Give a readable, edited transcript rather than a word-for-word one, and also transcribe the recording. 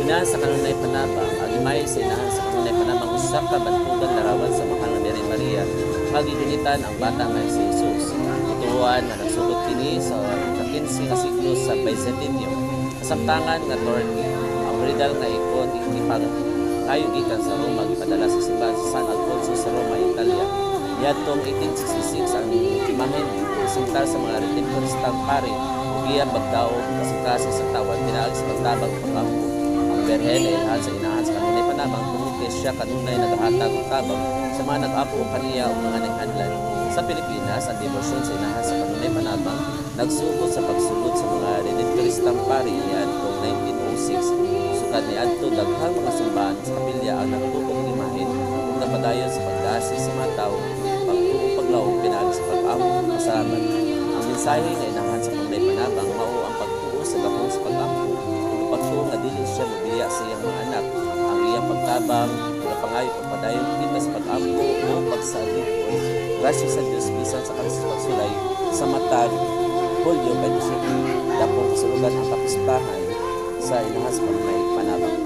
Inahan sa Kanunay Panabang. Ang imahe sa Inahan sa Kanunay Panabang usa ka bantugan larawan sa Mahal nga Birhen Maria nga gigunitan ang bata nga si Jesus. Gituohan nga nagsugod kini sa ika-15 nga siglo sa Byzantino, kasamtangan nga Turkey. Ang original nga ikon gipangayo gikan sa Roma, gipadala sa simbahan sa San Alfonso sa Roma, Italia. Niadtong 1866, ang imahen gipresentar sa mga Redemptoristang pari ug iyang pagdaog kasing-kasing sa tawan pinaagi sa pagtabang ug pag-ampo. Ang Birhen nailhan sa Inahan sa Kanunay Panabang tungod kay siya kanunay nagahatag og tabang sa mga nag-ampo kaniya ug mga naghanlan. Sa Pilipinas, ang debosyon sa Inahan sa Kanunay Panabang nagsugod sa pagsulod sa mga Redemptoristang pari niadtong 1906. Sukad niadto, daghang mga simbahan sa kapilya ang nagtukod og imahen ug napadayon sa pagdasi sa mga tawo, pagtuo ug paglaom pinaagi sa pag-ampo ug pasalamat. Ang mensahe nga Inahan sa Kanunay Panabang mao ang pagtuo sa gahom sa pag-ampo ug pagtuo nga dili siya mobiya sa iyang mga anak. Ang iyang pagtabang nagapangayo og padayon kita sa pag-ampo o pagsalig og grasya sa Dios bisan sa pagsulay sa matag Hulyo 27. Dakong kasulugan ang kapistahan sa Inahan sa Kanunay Panabang.